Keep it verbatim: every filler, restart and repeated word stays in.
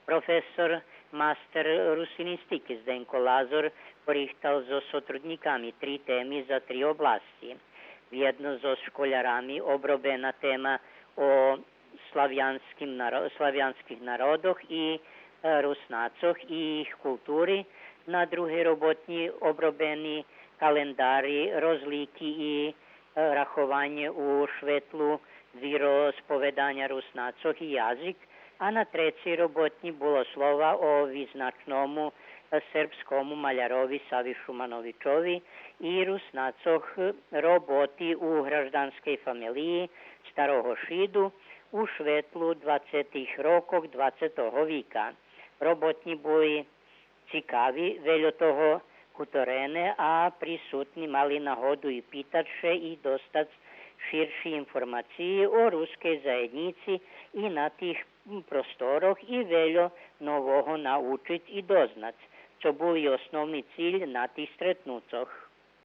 Професор, мастер русинистики Зденко Лазор порихтал зоз сотруднїками три теми за три обласци. Вєдно зоз школярами обробена тема о славянским наро-, славянских народох и, е, Руснацох и їх култури. На другей роботнї обробени календари, розлики и, е, рахованє у шветлу виросповеданя Руснацох и язик, а на трецей роботнї було слова о визначному, е, сербскому малярови Сави Шумановичови и Руснацох, е, роботи у гражданскей фамелиї Старого Шиду у шветлу двацетих рокох двацетого вика. Роботнї були цикави, вельо того куторене, а присутни мали нагоду и питац ше и достац ширши информациї о рускей заєднїци и на тих, м, просторох и вельо нового научиц и дознац, цо бул и основни циль на тих стретнуцох.